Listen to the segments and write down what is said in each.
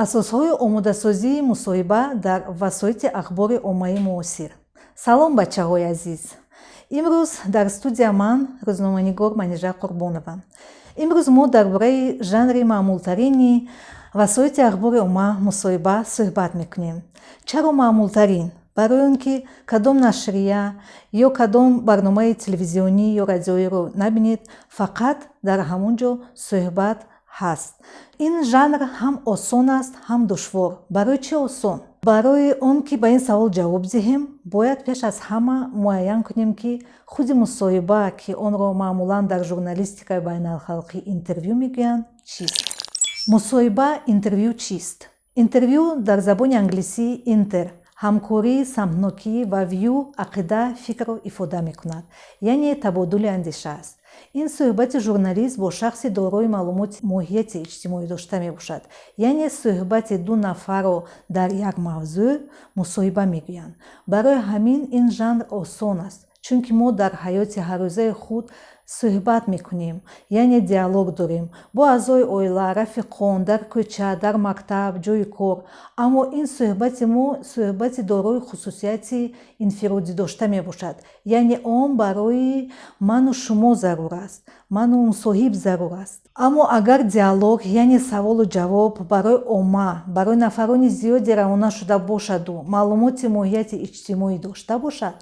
Асосҳои омодасозии мусоҳиба дар васоити ахбори оммаи муосир. Салом, бачаҳои азиз! Имрӯз дар студия ман, рӯзноманигор Манижа Қурбонова. Имрӯз мо дар бораи жанри маъмултарини васоити ахбори омма, мусоҳиба, суҳбат мекунем. Чаро маъмултарин? Барои он ки кадом нашрия ё кадом барномаи телевизионӣ ё радиоиро набинед, фақат дар ҳамон ҷо суҳбат ҳаст. Ин жанр ҳам осон аст, ҳам душвор. Барои чӣ осон? Барои он ки ба ин савол ҷавоб диҳем, бояд пеш аз ҳама муайян кунем, ки худи мусоҳиба, ки онро маъмулан дар журналистикаи байналхалқӣ интервю мегӯянд, чист. Мусоҳиба, интервю чист? Интервю дар забони англисӣ inter ҳамкорӣ, самтнокӣ ва view ақида, фикрро ифода мекунад, яъне табодули андеша аст. Ин суҳбати журналист бо шахси дорои маълумоти моҳияти иҷтимоӣ дошта мебошад, яъне суҳбати ду нафарро дар як мавзӯъ мусоҳиба мегӯянд. Барои ҳамин ин жанр осон аст, чунки мо дар ҳаёти ҳаррӯзаи худ суҳбат мекунем, яъне диалог дорем бо аъзои оила, рафиқон, дар кӯча, дар мактаб, ҷойи кор. Аммо ин суҳбати мо суҳбати дорои хусусияти инфиродӣ дошта мебошад, яъне он барои ману шумо зарур аст, ману мусоҳиб зарур аст. Аммо агар диалог, яъне саволу ҷавоб, барои омма, барои нафарони зиёде равона шуда бошаду маълумоти моҳияти иҷтимоӣ дошта бошад,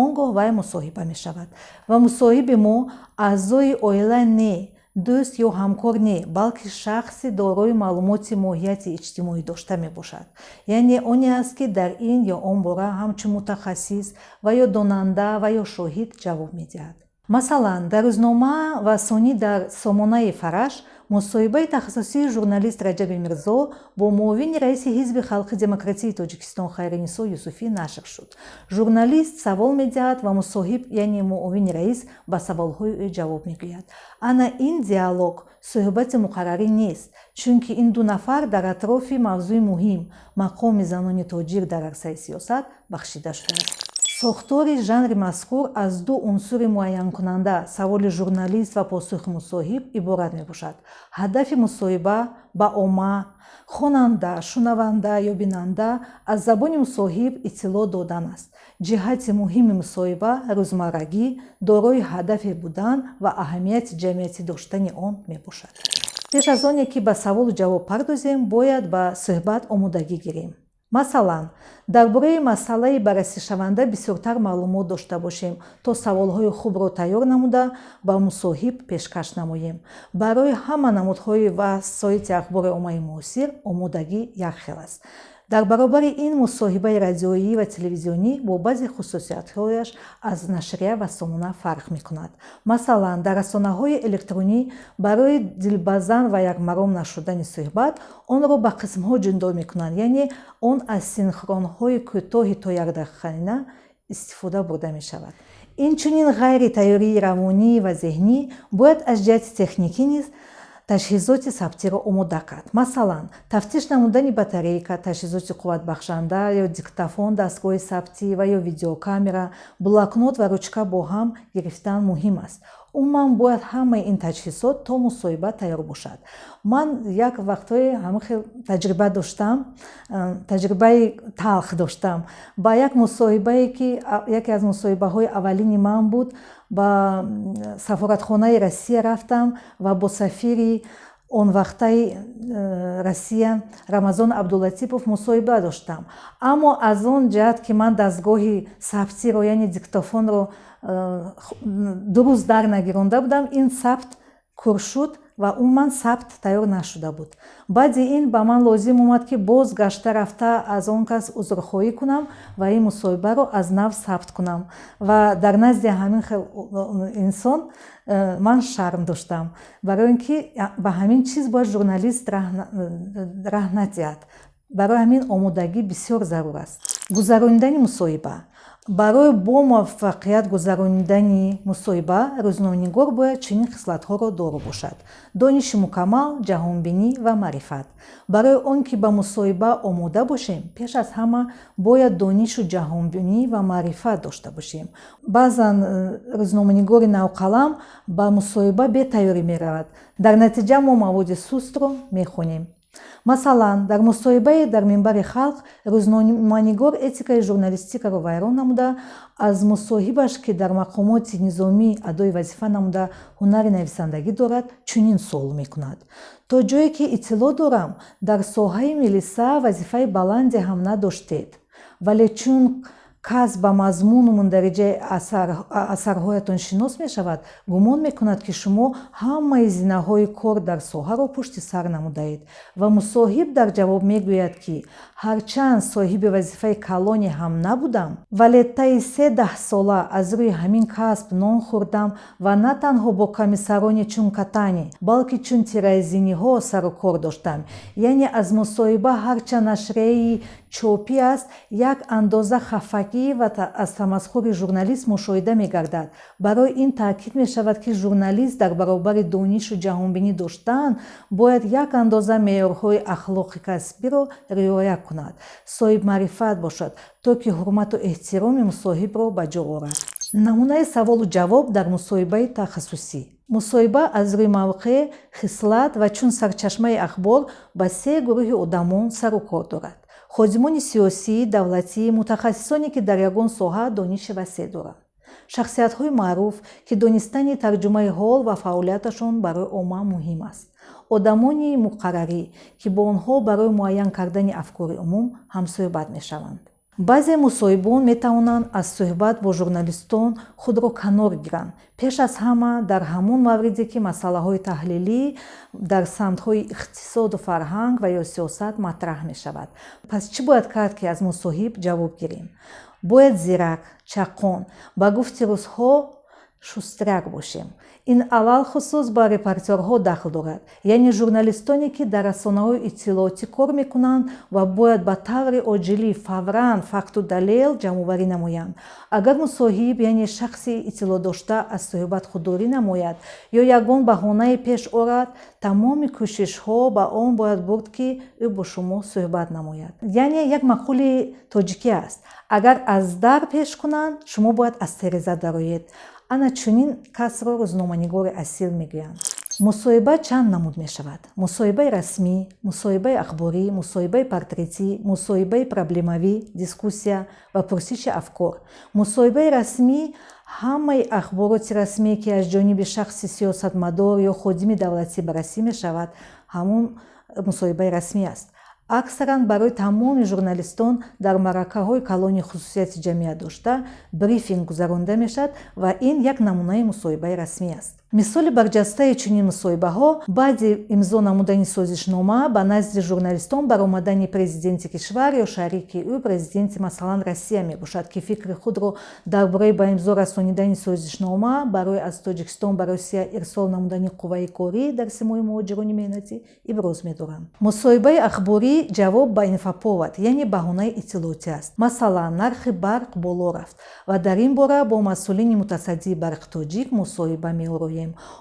он гоҳ вай мусоҳиба мешавад. Ва мусоҳиби мо аъзои оила не, дӯст ё ҳамкор не, балки шахси дорои маълумоти моҳияти иҷтимоӣ дошта мебошад, яъне оне аст, ки дар ин ё он бора ҳамчун мутахассис ва ё донанда ва ё шоҳид ҷавоб медиҳад. Масалан, дар рӯзнома ва сонӣ дар сомонаи Фараш мусоҳибаи тахассусии журналист Раҷаби Мирзо бо муовини раиси Ҳизби халқи демократии Тоҷикистон Хайринисо Юсуфӣ нашр шуд. Журналист савол медиҳад ва мусоҳиб, яъне муовини раис, ба саволҳои ӯ ҷавоб мегӯяд. Ана ин диалог суҳбати муқаррарӣ нест, чунки ин ду нафар дар атрофи мавзӯи муҳим, мақоми занони тоҷик дар арсаи сиёсат, бахшида шудааст. Сохтори жанри мазкур аз ду унсури муайянкунанда, саволи журналист ва посухи мусоҳиб, иборат мебошад. Ҳадафи мусоҳиба ба омма, хонанда, шунаванда ё бинанда аз забони мусоҳиб иттилоъ додан аст. Ҷиҳати муҳими мусоҳиба рӯзмаррагӣ, дорои ҳадафе будан ва аҳамияти ҷамъиятӣ доштани он мебошад. Пеш аз оне ки ба саволу ҷавоб пардозем, бояд ба суҳбат омодагӣ гирем. Масалан, дар бораи масъалаи баррасишаванда бисёртар маълумот дошта бошем, то саволҳои хубро тайёр намуда, ба мусоҳиб пешкаш намоем. Барои ҳама намудҳои васоити ахбори оммаи муосир омодагӣ якхел аст. Дар баробари ин, мусоҳибаи радиоӣ ва телевизионӣ бо баъзе хусусиятҳояш аз нашрия ва сомона фарқ мекунад. Масалан, дар расонаҳои электронӣ барои дилбазан ва якмаром нашудани суҳбат онро ба қисмҳо ҷудо мекунанд, яъне он аз синхронҳои кӯтоҳи то якдақиқаина истифода бурда мешавад. Инчунин, ғайри тайёрии равонӣ ва зеҳнӣ, бояд аз ҷиҳати техникӣ низ таҷҳизоти сабтиро омода кард. Масалан, тафтиш намудани батарейка, таҷҳизоти қувватбахшанда ё диктофон, дастгоҳи сабтӣ ва ё видеокамера, блокнот ва ручка бо ҳам гирифтан муҳим аст. Умуман, бояд ҳамаи ин таҷҳизот то мусоҳиба тайёр бошад. Ман як вақтҳое ҳамин хел таҷриба доштам, таҷрибаи талх доштам. Ба як мусоҳибае, ки яке аз мусоҳибаҳои аввалини ман буд, ба сафоратхонаи Россия рафтам ва бо сафири он вақтаи Россия Рамазон Абдулатипов мусоҳиба доштам. Аммо аз он ҷиҳат, ки ман дастгоҳи сабтиро, яъне диктофонро, дуруст дар нагиронда будам, ин сабт кур шуд ва умуман сабт тайёр нашуда буд. Баъди ин ба ман лозим омад, ки боз гашта рафта аз он кас узрхоҳӣ кунам ва ин мусоҳибаро аз нав сабт кунам. Ва дар назди ҳамин хел инсон ман шарм доштам, барои ин ки ба ҳамин чиз бояд журналист раҳ надиҳад. Барои ҳамин омодагӣ бисёр зарур аст. Гузаронидани мусоҳиба. Барои бо муваффақият гузаронидани мусоҳиба рӯзноманигор бояд чунин хислатҳоро доро бошад: дониши мукаммал, ҷаҳонбинӣ ва маърифат. Барои он ки ба мусоҳиба омода бошем, пеш аз ҳама бояд донишу ҷаҳонбинӣ ва маърифат дошта бошем. Баъзан рӯзноманигори навқалам ба мусоҳиба бетайёрӣ меравад. Дар натиҷа мо маводи сустро мехонем. Масалан, дар мусоҳибае дар Минбари халқ рӯзноманигор этикаи журналистикаро вайрон намуда, аз мусоҳибаш, ки дар мақомоти низомӣ адои вазифа намуда, ҳунари нависандагӣ дорад, чунин суол мекунад: то ҷое ки иттилоъ дорам, дар соҳаи милиса вазифаи баланде ҳам надоштед, вале чун кас ба мазмуну мундариҷаи асарҳоятон шинос мешавад, гумон мекунад, ки шумо ҳамаи зинаҳои кор дар соҳаро пушти сар намудаед. Ва мусоҳиб дар ҷавоб мегӯяд, ки ҳарчанд соҳиби вазифаи калоне ҳам набудам, вале таи 3 даҳсола аз рӯи ҳамин касб нон хӯрдам ва на танҳо бо комиссарони чун катани, балки чун тирайзиниҳо сару кор доштам. Яъне аз мусоҳиба, ҳарчанд нашрияи чопӣ аст, як андоза хафагӣ ва аз тамасхури журналист мушоҳида мегардад. Барои ин таъкид мешавад, ки журналист дар баробари донишу ҷаҳонбинӣ доштан бояд як андоза меъёрҳои ахлоқи касбиро риоя кунад, соҳибмаърифат бошад, то ки ҳурмату эҳтироми мусоҳибро ба ҷо орад. Намунаи саволу ҷавоб дар мусоҳибаи тахассусӣ. Мусоҳиба аз рӯи мавқеъ, хислат ва чун сарчашмаи ахбор ба се гурӯҳи одамон сару кор дорад: ходимони сиёсӣ, давлатӣ, мутахассисоне, ки дар ягон соҳа дониши васеъ доранд, шахсиятҳои маъруф, ки донистани тарҷумаи ҳол ва фаъолияташон барои омма муҳим аст, одамони муқаррарӣ, ки бо онҳо барои муайян кардани афкори умум ҳамсӯҳбат мешаванд. Баъзе мусоҳибон метавонанд аз суҳбат бо журналистон худро канор гиранд, пеш аз ҳама дар ҳамон мавриде, ки масъалаҳои таҳлилӣ дар самтҳои иқтисоду фарҳанг ва ё сиёсат матраҳ мешавад. Пас чӣ бояд кард, ки аз мусоҳиб ҷавоб гирем? Бояд зирак, чаққон, ба гуфти русҳо, шустряк бошем. Ин алалхусус ба репортерҳо дахл дорад, яъне журналистоне, ки дар расонаҳои иттилоотӣ кор мекунанд ва бояд ба таври оҷилӣ, фавран факту далел ҷамъоварӣ намоянд. Агар мусоҳиб, яъне шахси иттилоъдошта, аз суҳбат худдорӣ намояд ё ягон баҳонае пеш орад, тамоми кӯшишҳо ба он бояд бурд, ки ӯ бо шумо суҳбат намояд. Яъне як маъқули тоҷикӣ аст: агар аз дар пеш кунанд, шумо бояд аз тереза дароед. Ана чунин касро рӯзноманигори асил мегӯянд. Мусоҳиба чанд намуд мешавад: мусоҳибаи расмӣ, мусоҳибаи ахборӣ, мусоҳибаи портретӣ, мусоҳибаи проблемавӣ, дискуссия ва пурсиши афкор. Мусоҳибаи расмӣ: ҳамаи ахбороти расмие, ки аз ҷониби шахси сиёсатмадор ё ходими давлатӣ баррасӣ мешавад, ҳамун мусоҳибаи расмӣ аст. Аксаран барои тамоми журналистон дар маъракаҳои калони хусусияти ҷамъият дошта брифинг гузаронида мешавад ва ин як намунаи мусоҳибаи расмӣ аст. Мисоли барҷастаи чунин мусоҳибаҳо: баъди имзо намудани созишнома ба назди журналистон баромадани президенти кишвар ё шарики ӯ, президенти, масалан, Россия мебошад, ки фикри худро дар бораи ба имзо расонидани созишнома барои аз Тоҷикистон ба Россия ирсол намудани қувваи корӣ дар симои муҳоҷирони меҳнатӣ иброз медоранд. Мусоҳибаи ахборӣ ҷавоб ба инфоповод, яъне баҳонаи иттилоотӣ аст. Масалан, нархи барқ боло рафт ва дар ин бора бо масъулини мутасаддии Барқи Тоҷик мусоҳиба меороем.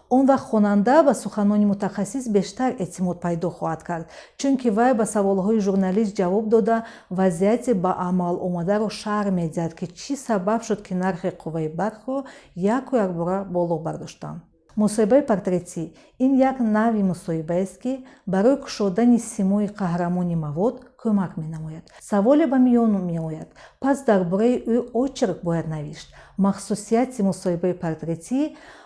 Он вақт хонанда ба суханони мутахассис бештар эътимод пайдо хоҳад кард, чунки вай ба саволҳои журналист ҷавоб дода, вазъияти ба амал омадаро шарҳ медиҳад, ки чӣ сабаб шуд, ки нархи қувваи барқро яку якбора боло бардоштанд. Мусоҳибаи портретӣ: ин як навъи мусоҳибаест, ки барои кушодани симои қаҳрамони мавод кӯмак менамояд. Саволе ба миён меояд, пас дар бораи ӯ очерк бояд навишт. Махсусияти мусоҳибаи портретӣ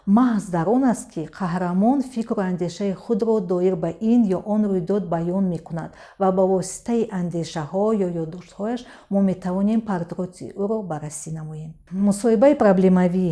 маҳз дар он аст, ки қаҳрамон фикру андешаи худро доир ба ин ё он рӯйдод баён мекунад ва ба воситаи андешаҳо ё ёддоштҳояш мо метавонем портрети ӯро баррасӣ намоем. Мусоҳибаи проблемавӣ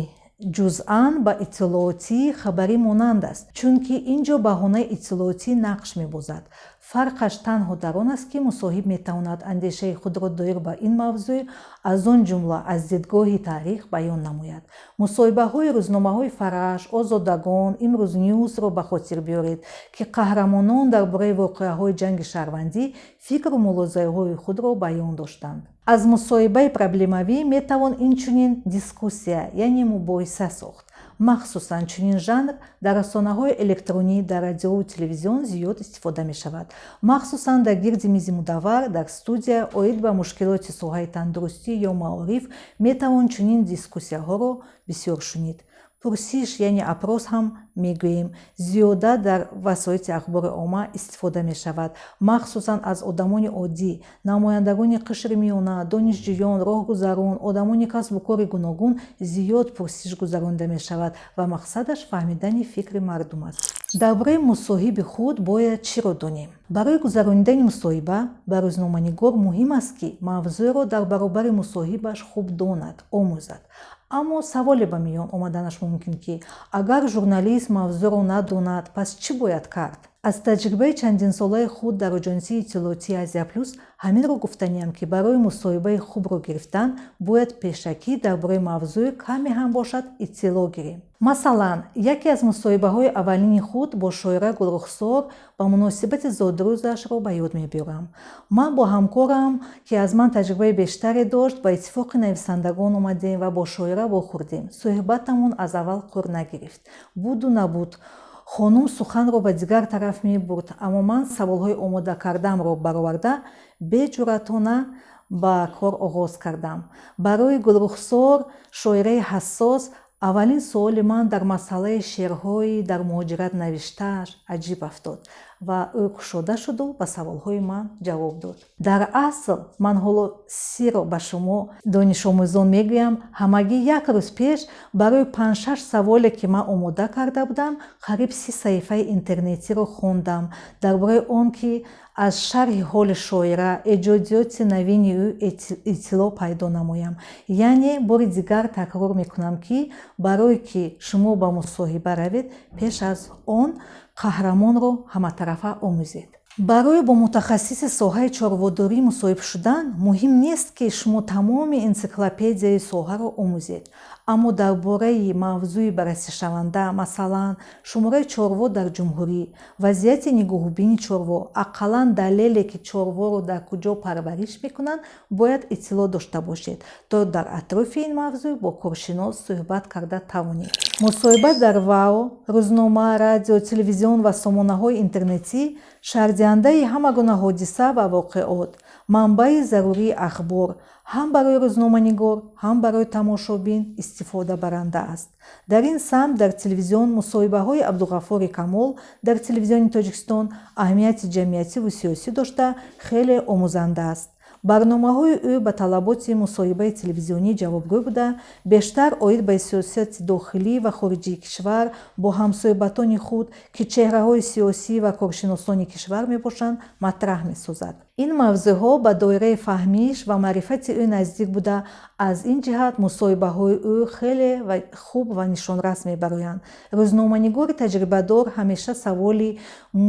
ҷузъан ба иттилоотии хабарӣ монанд аст, чунки ин ҷо баҳонаи иттилоотӣ нақш мебозад. Фарқаш танҳо дар он аст, ки мусоҳиб метавонад андешаи худро доир ба ин мавзӯъ, аз он ҷумла аз дидгоҳи таърих, баён намояд. Мусоҳибаҳои рӯзномаҳои Фараш, Озодагон, Имрӯз Нюсро ба хотир биёред, ки қаҳрамонон дар бораи воқеаҳои ҷанги шаҳрвандӣ фикру мулоҳизаҳои худро баён доштанд. Аз мусоҳибаи проблемавӣ метавон инчунин дискуссия, яъне мубоҳиса сохт. Махсусан чунин жанр дар расонаҳои электронӣ, дар радиову телевизион зиёд истифода мешавад. Махсусан дар гирди мизи мудаввар, дар студия оид ба мушкилоти соҳаи тандурустӣ ё маориф метавон чунин дискуссияҳоро бисёр шунид. Пурсиш, яъне опрос ҳам мегӯем, зиёда дар васоити ахбори омма истифода мешавад, махсусан аз одамони оддӣ, намояндагони қишри миёна, донишҷӯён, роҳгузарон, одамони касбу кори гуногун зиёд пурсиш гузаронида мешавад ва мақсадаш фаҳмидани фикри мардум аст. Дар бораи мусоҳиби худ бояд чиро донем? Барои гузаронидани мусоҳиба ба рӯзноманигор муҳим аст, ки мавзӯъро дар баробари мусоҳибаш хуб донад, омӯзад. Аммо саволе ба миён омаданаш мумкин, ки агар журналист мавзӯъро надонад, пас чӣ бояд кард? Аз таҷрибаи чандинсолаи худ дар Оҷонсии иттилоотии «Азия Плюс» ҳаминро гуфтаниям, ки барои мусоҳибаи хубро гирифтан бояд пешакӣ дар бораи мавзӯъ каме ҳам бошад иттилоъ гирем. Масалан, яке аз мусоҳибаҳои аввалини худ бо шоира Гулрухсор ба муносибати зодрӯзашро ба ёд мебиёрам. Ман бо ҳамкорам, ки аз ман таҷрибаи бештаре дошт, ба Иттифоқи нависандагон омадем ва бо шоира вохӯрдем. Суҳбатамон аз аввал қур нагирифт. Буду набуд хонум суханро ба дигар тараф мебурд, аммо ман саволҳои омода кардаамро бароварда, беҷуръатона ба кор оғоз кардам. Барои Гулрухсор, шоираи ҳассос, аввалин суоли ман дар масъалаи шеърҳои дар муҳоҷират навиштааш аҷиб афтод ва ӯ кушода шуду ба саволҳои ман ҷавоб дод. Дар асл, ман ҳоло сирро ба шумо, донишомӯзон, мегӯям: ҳамагӣ як рӯз пеш барои панҷ-шаш саволе, ки ман омода карда будам, қариб 30 саҳифаи интернетиро хондам дар бораи он ки аз шарҳи ҳоли шоира, эҷодиёти навини ӯ иттилоъ пайдо намоям. Яъне бори дигар такрор мекунам, ки барое ки шумо ба мусоҳиба равед, пеш аз он қаҳрамонро ҳаматарафа омӯзед. Барои бо мутахассиси соҳаи чорводорӣ мусоҳиб шудан муҳим нест, ки шумо тамоми энсиклопедияи соҳаро омӯзед, аммо дар бораи мавзӯи баррасишаванда, масалан, шумораи чорво дар ҷумҳурӣ, вазъияти нигоҳубини чорво, ақаллан далеле, ки чорворо дар куҷо парвариш мекунанд, бояд иттилоъ дошта бошед, то дар атрофи ин мавзӯъ бо коршинос суҳбат карда тавонед. Мусоҳиба дар ВАО, рӯзнома, радио, телевизион ва сомонаҳои интернетӣ шарҳдиҳандаи ҳама гуна ҳодиса ва воқеот, манбаи зарурии ахбор ҳам барои рӯзноманигор, ҳам барои тамошобин истифодабаранда аст. Дар ин самт дар телевизион мусоҳибаҳои Абдуғаффори Камол дар Телевизиони Тоҷикистон аҳамияти ҷамъиятиву сиёсӣ дошта, хеле омӯзанда аст. Барномаҳои ӯ ба талаботи мусоҳибаи телевизионӣ ҷавобгӯ буда, бештар оид ба сиёсати дохилӣ ва хориҷии кишвар бо ҳамсӯҳбатони худ, ки чеҳраҳои сиёсӣ ва коршиносони кишвар мебошанд, матраҳ месозад. Ин мавзӯъҳо ба доираи фаҳмиш ва маърифати ӯ наздик буда, аз ин ҷиҳат мусоҳибаҳои ӯ хеле хуб ва нишонрас мебароянд. Рӯзноманигори таҷрибадор ҳамеша саволи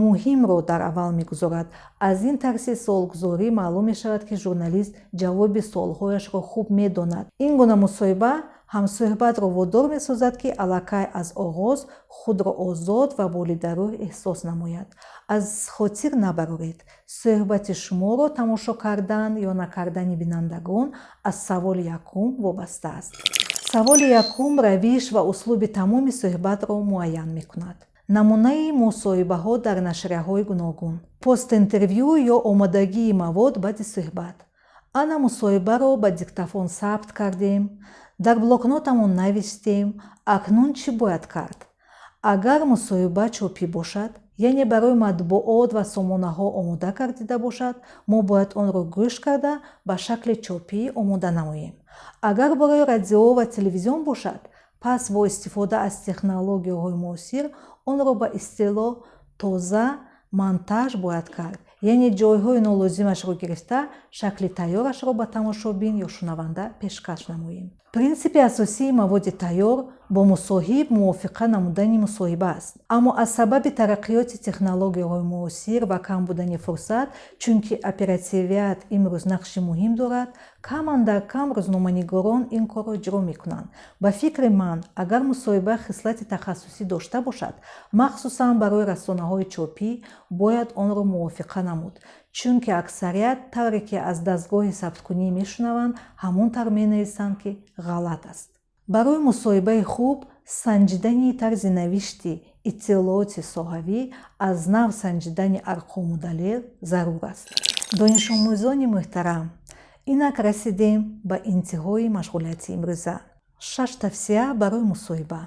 муҳимро дар аввал мегузорад. Аз ин тарзи суолгузорӣ маълум мешавад, ки журналист ҷавоби суолҳояшро хуб медонад. Ин гуна мусоҳиба ҳамсӯҳбатро водор месозад, ки аллакай аз оғоз худро озод ва болидарӯҳ эҳсос намояд. Аз хотир набароред, суҳбати шуморо тамошо кардан ё накардани бинандагон аз саволи якум вобаста аст. Саволи якум равиш ва услуби тамоми суҳбатро муайян мекунад. Намунаи мусоҳибаҳо дар нашрияҳои гуногун: постинтервю ё омодагии мавод баъди суҳбат. Ана, мусоҳибаро ба диктофон сабт кардем, дар блокнотамон навистем. Акнун чӣ бояд кард? Агар мусоҳиба чопӣ бошад, яъне барои матбуот ва сомонаҳо омода гардида бошад, мо бояд онро гӯш карда, ба шакли чопӣ омода намоем. Агар барои радио ва телевизион бошад, пас бо истифода аз технологияҳои муосир онро ба истилоҳ тоза монтаж бояд кард, яъне ҷойҳои нолозимашро гирифта, шакли тайёрашро ба тамошобин ё шунаванда пешкаш намоем. Принсипи асосии маводи тайёр бо мусоҳиб мувофиқа намудани мусоҳиба аст. Аммо аз сабаби тараққиёти технологияҳои муосир ва кам будани фурсат, чунки оперативият имрӯз нақши муҳим дорад, кам андар кам рӯзноманигорон ин корро иҷро мекунанд. Ба фикри ман, агар мусоҳиба хислати тахассусӣ дошта бошад, махсусан барои расонаҳои чопӣ, бояд онро мувофиқа намуд, чунки аксарият тавре ки аз дастгоҳи сабткунӣ мешунаванд, ҳамон тавр менависанд, ки ғалат аст. Барои мусоҳибаи хуб санҷидани тарзи навишти иттилооти соҳавӣ, аз нав санҷидани арқому далел зарур аст. Донишомӯзони муҳтарам, инак расидем ба интиҳои машғулияти имрӯза. Шаш тавсия барои мусоҳиба.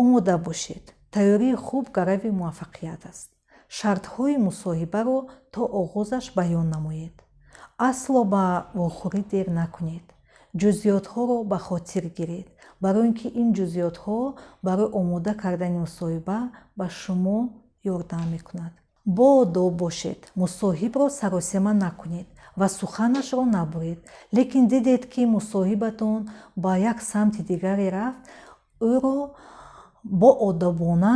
Омода бошед. Тайёрии хуб гарави муваффақият аст. Шартҳои мусоҳибаро то оғозаш баён намоед. Асло ба вохӯрӣ дер накунед. Ҷузъиётҳоро ба хотир гиред, барои ин ки ин ҷузъиётҳо барои омода кардани мусоҳиба ба шумо ёрдам мекунад. Боодоб бошед. Мусоҳибро саросема накунед ва суханашро набуред, лекин дидед, ки мусоҳибатон ба як самти дигаре рафт, ӯро боодобона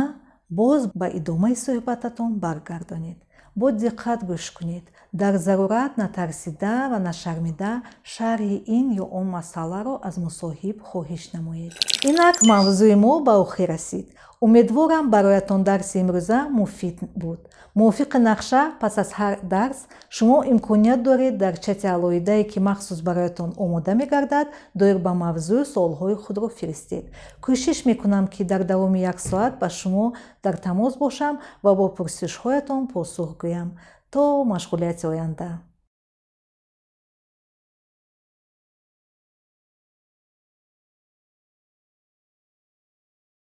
боз ба идомаи суҳбататон баргардонед. Бо диққат гӯш кунед. Дар зарурат натарсида ва нашармида шарҳи ин ё он масъаларо аз мусоҳиб хоҳиш намоед. Инак, мавзӯи мо ба охир расид. Умедворам, бароятон дарси имрӯза муфид буд. Мувофиқи нақша, пас аз ҳар дарс шумо имконият доред дар чати алоҳидае, ки махсус бароятон омода мегардад, доир ба мавзӯъ суолҳои худро фиристед. Кӯшиш мекунам, ки дар давоми як соат ба шумо дар тамос бошам ва бо пурсишҳоятон посух гӯям. То машғулияти оянда.